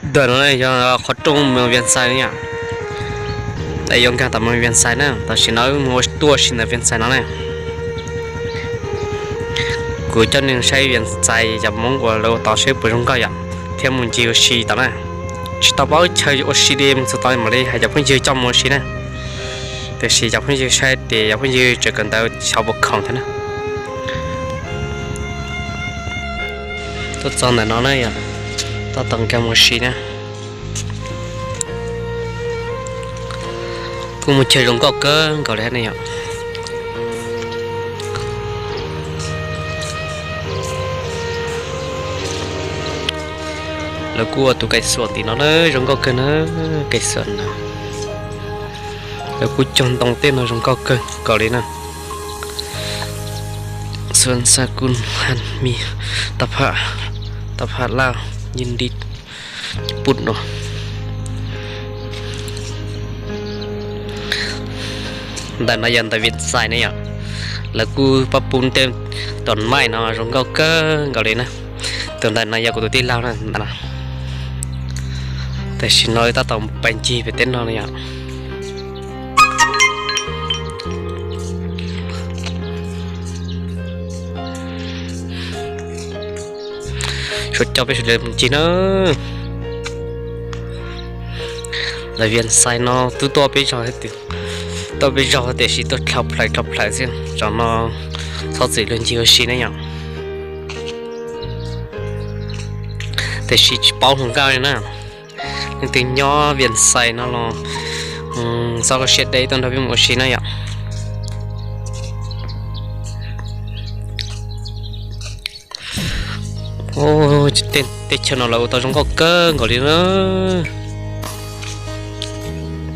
Ntawm no yog qhov rooj mus Vias Xais yom. Yuav nkag tom mus Vias Xais na, tam sim no wb mus tuaj si ntawm Vias Xais no na. Kuv coj nej saib Vias Xais cov Hmoob uas lawv ua tod seb puas zoo nkauj yom, thiab mus ncig ua si tod na. Tsis tau paub chaw ua si li, mus txog tod mam li hais cov phooj ywg coj mus ua si na. Tiam sis cov phooj ywg saib tias cov phooj ywg tseem kawm ntawv xyov puas khoom thiab na. Tuaj txog ntawm no na yom, tab tom nkag mus ua si na. Kuj muaj chaw zoo nkauj kawg nkaus li thiab ne yom. Lawv kuj ua tus kais xuam tim no na, zoo nkauj kawg na, kais xuam na. Lawv kuj cog ntoo tej no zoo nkauj kawg nkaus li na. Xuam xa kuj han mi tau pham, tau pham laj yij li pub no. Ntawm no yog ntawm Vias Xais ne yom, lawv kuj pab pub tej tus maim no zoo nkauj kawg nkaus li na. Tus ntawm no yog kuv tus tij laug na. Tam sim no tab tom pais ncig pem teb no na yom. Suav coj peb sawv daws mus ncig na. Ntawm Vias Xais no twb tuaj peb zog, tuaj peb zog tiam sis tuaj dlhau plaws dlhau plaws xwb, zaum no txhob txwm los ncig ua si na yom. Tiam sis tsis paub hluas nkauj li na. Leej twg nyob Vias Xais no los txhob kho siab deb tuaj nrog peb mus ua si na yom. Teb chaws no lawv ua tau zoo nkauj kawg nkaus li na.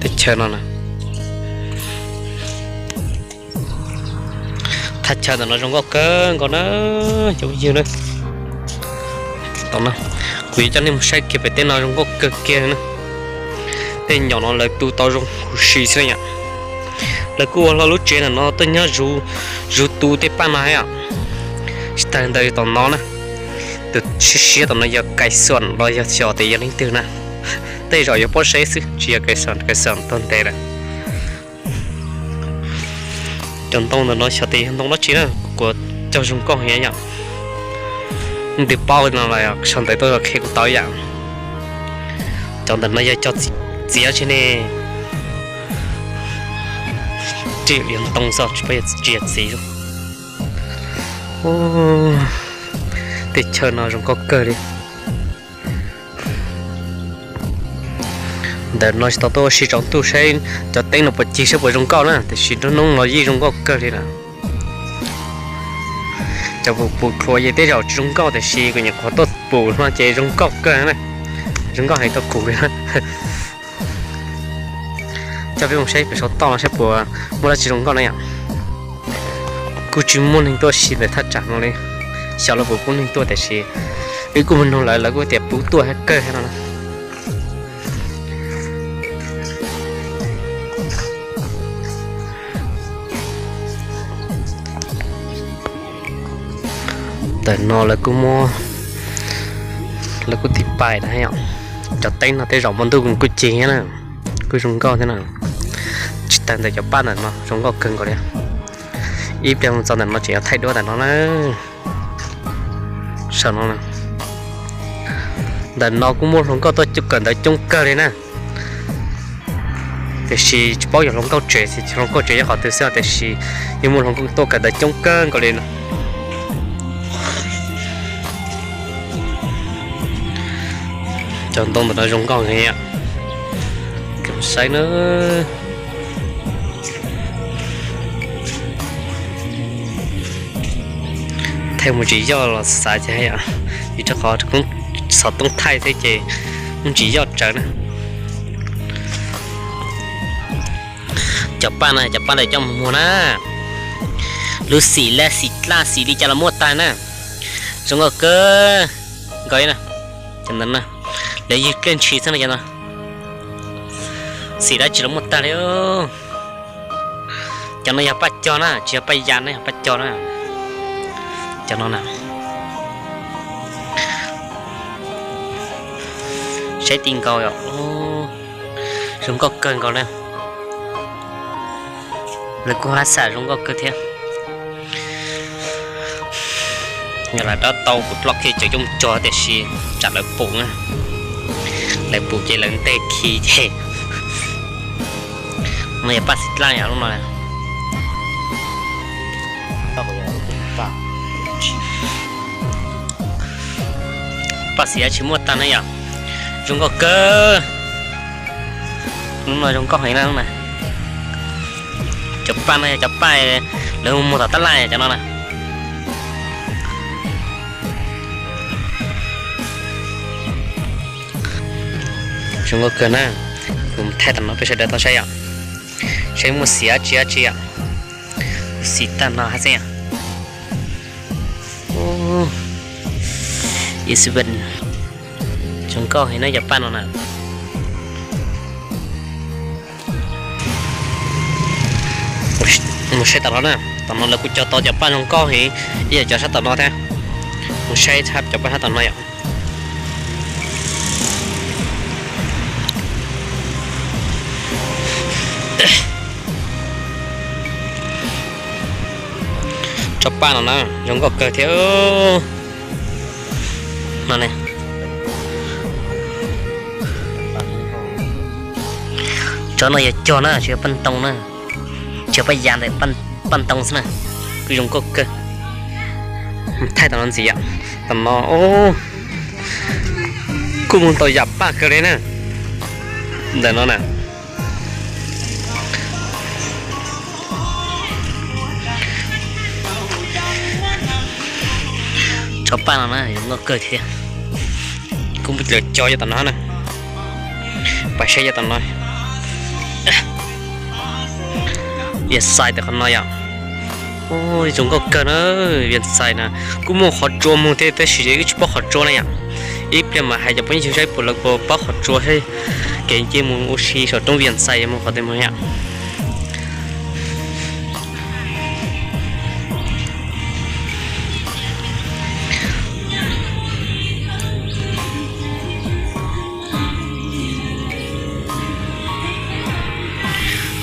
Teb chaws no na, thaj chaw ntawm no zoo nkauj kawg nkaus na, cov phooj ywg na. Kuv yuav coj nej mus saib kiag pem teb no zoo nkauj kawg kiag na. Tej nyom no lawv tu tau zoo huv si xwb na yom. Lawv kuj ua hlo lub tsev ntawm no tuaj nyob zuv tu tej paj no yom. Tsis tas ntawd tom no na, tus siab siab tom no yog kais xuam los yog xyov tias yog leej twg na. Tej zaum yog pob zeb xwb tsis yog kais xuam, kais xuam tuag ntev lawm. Cov ntoo ntawm no xyov tias yog ntoo dab tsi na, kuv cog zoo nkauj heev yom. Leej twg paub no los sau ntawv tuaj qhia kuv tau yom. Cov ntawm no yog cog txiv dab tsi ne. Tej yog ntoo xwb tsis paub tsis yog txiv. Tej chaw no zoo nkauj kawg li. Ntawm no tsis tau tuaj ua si tsaus ntuj saib cov teeb no puas cig saib puas zoo nkauj na, tiam sis nruab hnub no yeej zoo nkauj kawg li na. Cov pum pum dlhuav ces tej zaum tsis zoo nkauj tiam sis kuv nyuam qhuav tuaj pum no ces zoo nkauj kawg na. Zoo nkauj heev tau kuv li na. Coj peb mus saib pem saum toj no saib puas muaj dab tsi zoo nkauj na yom. Kuj tsis muaj neeg tuaj si ntawm thaj tsam no li, xyov lawv puas pub neeg tuaj tiam sis wb kuj mus nug lawv, lawv kuj tias pub tuaj thiab kawg thiab no na. Ntawm no lawv kuj muab, lawv kuj tiv pais na yom. Cov teeb no tej zaum hmo ntuj kuj cig thiab na, kuj zoo nkauj thiab na. Tsis tas ntawm cov paj ntawm no zoo nkauj kawg nkaus li. Ib pliag mus txog ntawm no tseem yuav thaij duab ntawm no na. Saum no, ntawm no kuj muaj hluas nkauj tuaj kawm ntawv coob kawg li na. Tiam sis tsis paub yog hluas nkauj tsev, hluas nkauj tsev nyob qhov twg xwb tiam sis yeej muaj hluas nkauj tuaj kawm ntawv coob kawg nkaus li no. Cov ntoo ntawm no zoo nkauj heev, saib na. Thaij mus tsis yoj los xav ces yom, vim rau qhov xov tooj thaij thiab ces mus tsis yoj tsawv na. Cov paj na, cov paj ntawm coj mus muag na. Lub xim laj xim dlaj xim li cas los muaj tag na. Zoo nkauj kawg nkaus li na. Cov ntawm no, lawv ywg dlej ntshis xwb no cov no. Xim dab tsi los muaj tag li. Cov no yog paj cog na, tsis yog paj ya na, yog paj cog na. Cov no na. Saib ti nkaus yom. Zoo nkauj kawg nkaus na. Lawv kuj haj xam zoo nkauj kawg thiab. Yog lawv dob tau kuv dloj kiag cov coob cog tiam sis tsam lawv pum na. Lawv pum ces lawv nteg khi ces. No yog paj xim dlaj yom lub no. Paj xim tsis muaj tag na yom. Zoo nkauj kawg. Lub no zoo nkauj heev na. Cov paj no yog cov paj lawv muag tom tab laj cov no na. Zoo nkauj kawg na. Kuv thaij tom no peb sawv daws tau saib yom. Saib muaj xim dab tsi dab tsi yom. Xim tag no hab xeeb. Zoo nkauj heev na cov paj no na. Mus saib tom no na, tom no lawv kuj cog tau cov paj zoo nkauj heev ib yam cov sab tom no thiab. Mus saib tshaj cov paj sab tom no yom. Tsob paj no na zoo nkauj kawg thiab. No ne, tsob no yog cog na, tsis yog paj ntoo na, tsis yog paj yas ntawm paj ntoo xwb na. Kuj zoo nkauj kawg. Thaij tom no ntxiv yom, tom no kuj muag tau yam paj kawg li na. Ntawm no na, tsob paj no na zoo nkauj kawg thiab. Kuj muaj lawv cog cov tom no na. Pais saib cov tom no. Vias xais tom qhov no yom. Zoo nkauj kawg na. Vias xais na, kuj muaj qhov tsua mus thiab tab sis wb tsis paub qhov tsua na yom. Ib pliag mas hais cov phooj ywg saib puas lawv puas paub qhov tsua, kev nce mus ua si saum roob Vias xais mus qhov twg mus yom.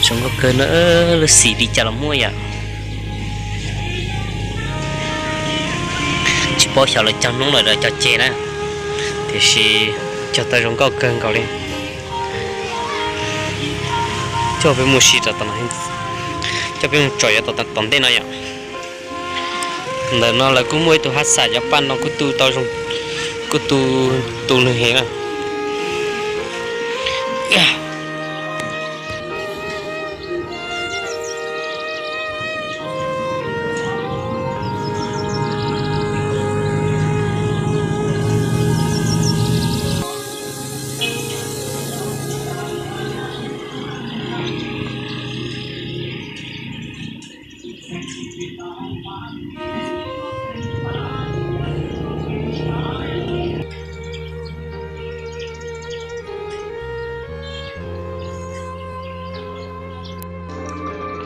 Zoo nkauj kawg na, lub xim li cas los muaj yom. Tsis paub xyov lawv cog hnub lawm los cog ceg na, tiam sis cog tau zoo nkauj kawg nkaus li. Coj peb mus si rau tom no, coj peb mus tsom yuav tom ntej no yom. Ntawm no lawv kuj muaj ib tug haj xam cov paj no kuj tu tau zoo, kuj tu, tu nws heev na.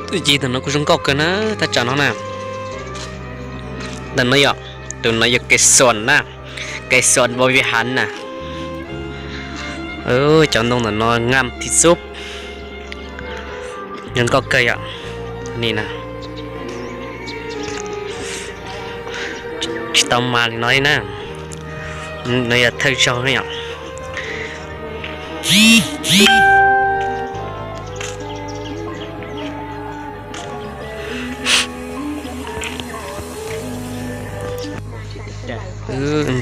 Twb ci tus no kuj zoo nkauj kawg na, thaj tsam no na. Ntawm no yog, tus no yog kev xuas na, kev xuas npau vi hav na. Cov ntoo ntawm no ngam ti xub, zoo nkauj kawg yom. Ni na, tsis tau mas li no li na, no yog thawj zaug na yom.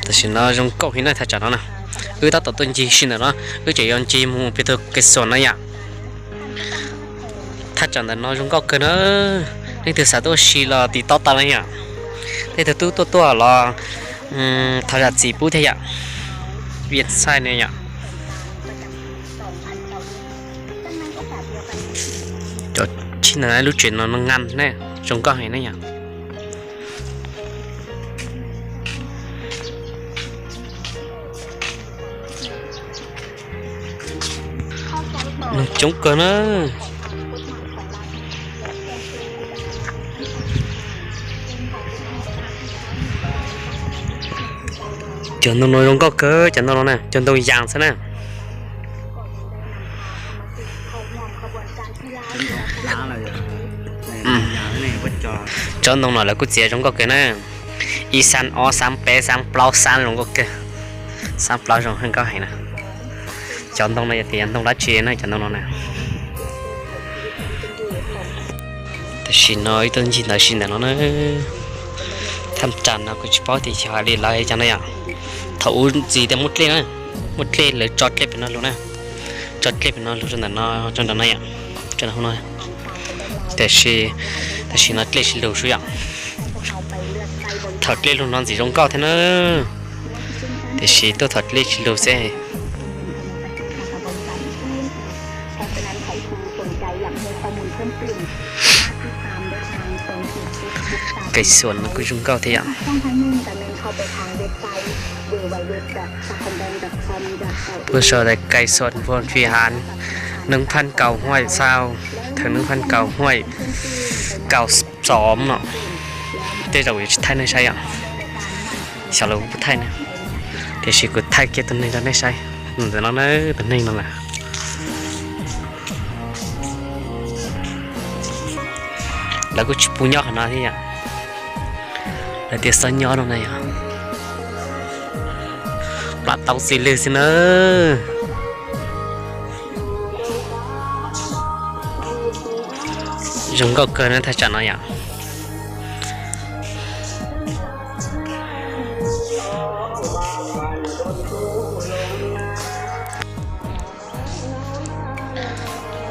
Tam sim no zoo nkauj heev na thaj tsam no na. Wb tab tom tuaj ncig si ntawm no, wb tseem yuav ncig mus pem tus kev xuas na yom. Thaj tsam ntawm no zoo nkauj kawg na. Leej twg xav tuaj si los tiv tauj tau na yom. Leej twg twb tuaj tuaj los thov zam txim pub thiab yom. Vias xais ne yom. Cov tshib ntawm lub tsev no no ngam ne, zoo nkauj heev ne yom. Neeg coob kawg na. Cov ntoo no zoo nkauj kawg, cov ntoo no na, cov ntoo yas xwb na. Tsob ntoo no lawv kuj txiav zoo nkauj kawg na. Ib xab ob, xab peb, xab plaub, xab zoo nkauj kawg. Xab plaub zoo nkauj heev na. Cov ntoo no yog tias yog ntoo dab tsi na, cov ntoo no na. Tam sim no ib tug ncig ntawd si ntawm no na. Thaj tsam no kuv tsis paub tias xyov li lawv cov no yom. Thaum ub ntxiv tias muaj dlej na, muaj dlej lawv tso dlej pem no lug na, tso dlej pem no lug rau ntawm no, rau ntawm no yom, rau ntawm no. Tiam sis tam sim no dlej tsis lug xwb yom. Thaum dlej lug no ntxim zoo nkauj thiab na, tiam sis tuaj thaum dlej tsis lug xwb. Kais xuas no kuj zoo nkauj thiab yom. Puab sau tias kais xuas npua fi han, nws phan kaus huaim xau, thaum nws phan kaus huaim kaus xom no. Tej zaum yuav tsis thaij nej saib yom. Xyov lawv puas thaij na, tiam sis kuv thaij kiag tus neeg rau nej saib. Ntawm no na, tus neeg no na. Lawv kuj tsis pub nyob qhov no thiab yom. Lawv tias txhob nyob no na yom. Plam tau txi lwg xwb na. Zoo nkauj kawg na thaj tsam no yom.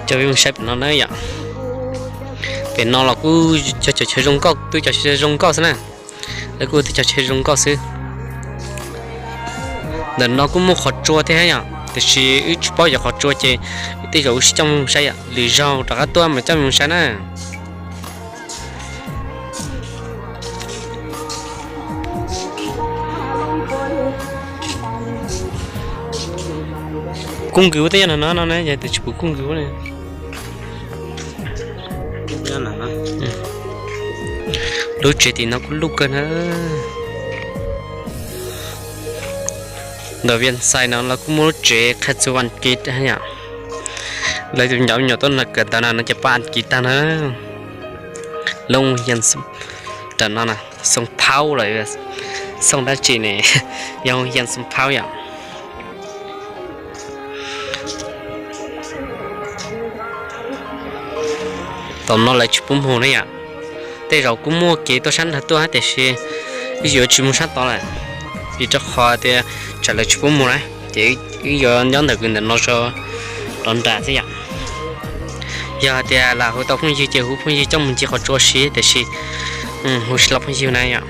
Coj peb mus saib pem no na yom. Pem no los kuj cov chaw zoo nkauj, twb cov chaw zoo nkauj xwb na. Lawv kuj twb cov chaw zoo nkauj xwb. Ntawm no kuj muaj qhov tsua thiab yom, tiam sis wb tsis paub yog qhov tsua ces tej zaum wb sib coj mus saib yom, lwm zaug rov qab tuaj mas coj mus saib na. Kub nkws ua tej yog no no na, yog tias tsis pum kub nkws ua. Lub tsev tim no kuj luj kawg na. Ntawm Vias Xais no los kuj muaj lub tsev qhia txug Askiv yom. Lawv tus nyuam nyuam tuaj no kawm ntawv no no ces pab Askiv tag na. Lub Xoo Phaub los Xoo dab tsi ne, yog Xoo Phaub yom. Tom no lawv tsis pub mus na yom. Tej zaum kuj muaj kev tuaj sab nrag tuaj tiam sis wb yuav tsis mus sab tod lawm, vim rau qhov tias tsam lawv tsis pub mus na, ces wb yuav nyob ntawm kws ntawm no rov nram xwb yom. Yog hais tias lam hu tau phooj ywg ces hu phooj ywg coj mus ncig qhov tsua si, tiam sis hu tsis tau phooj ywg na yom.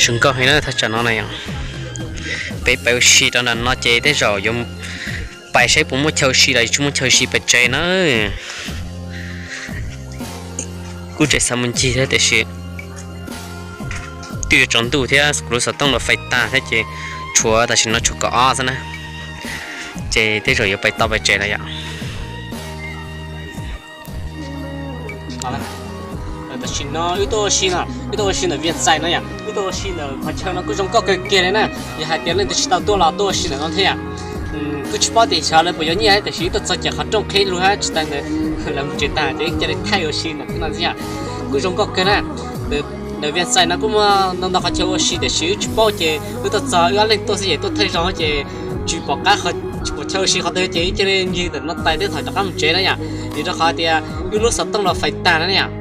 Zoo nkauj heev na thaj tsam no na yom. Peb pais ua si rau nram no ces tej zaum yuav pais saib puas muaj chaw ua si los tsis muaj chaw ua si pem tsev na. Kuj tseem xav mus ncig thiab tiam sis twb yuav tsaus ntuj thiab kuv lub xov tooj los fais tag thiab ces tshuav tam sim no tshuav kaum ob xwb na. Ces tej zaum yuav pais tau pem tsev lawm yom. Tam sim no wb tuaj ua si no, wb tuaj ua si ntawm Vias Xais no yom, wb tuaj ua si ntawm qhov chaw no kuj zoo nkauj kawg kiag li na. Yog hais tias leej twg tsis tau tuaj los tuaj ua si ntawm no thiab yom. Kuj tsis paub tias xyov lawv puas yuav nyiaj tiam sis wb tuaj txog ces qhov rooj qhib lug hab tsis tau ntawd, lawv mus tsev tag ces wb cia li thaij ua si ntawm no thiab yom. Kuj zoo nkauj kawg na. Ntawm Vias Xais no kuj muaj ntau ntau qhov chaw ua si tiam sis wb tsis paub ces wb tuaj txog wb ob leeg tuaj xwb ces tuaj thaij zoo ces tsis pom qab, tsis pom chaw ua si qhov twg ces wb cia li ncig ntawm no tais teb thaum rov qab mus tsev na yom. Vim rau qhov tias wb lub xov tooj los fais tag na yom.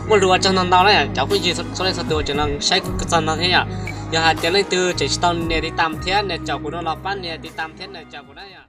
Muaj lus ua tsaug ntau ntau na yom, cov phooj ywg txhua leej txhua tus tseem los saib kuv txog no thiab yom. Yog hais tias leej twg tseem tsis tau nias tiv tam thiab nias caum kuv no los pab nias tiv tam thiab nias caum kuv na yom.